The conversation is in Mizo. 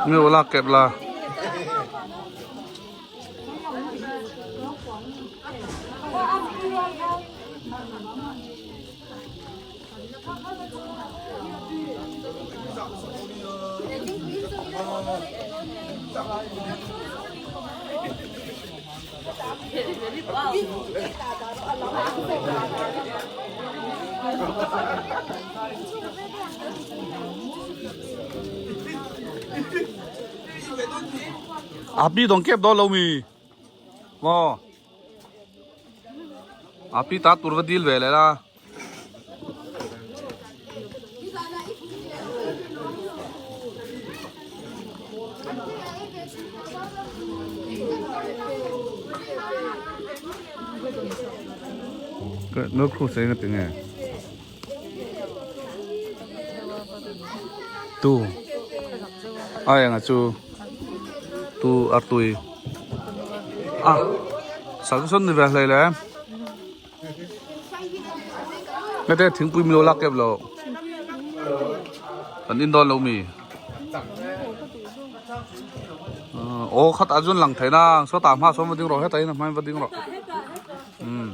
Mi lo lak kep la. Api dong kep dawn lo mi maw api ta tur va dil ve leh la. No khu se nga tinge tu ai anga chu tu artui a sang son ni ve hlei le. Nghe thingpui milo lak kep lo. Kan in dawn lo mi. Aw khat ah cun lang thei na so ta hma som va ding rawh heta in a hma in va ding rawh. Um.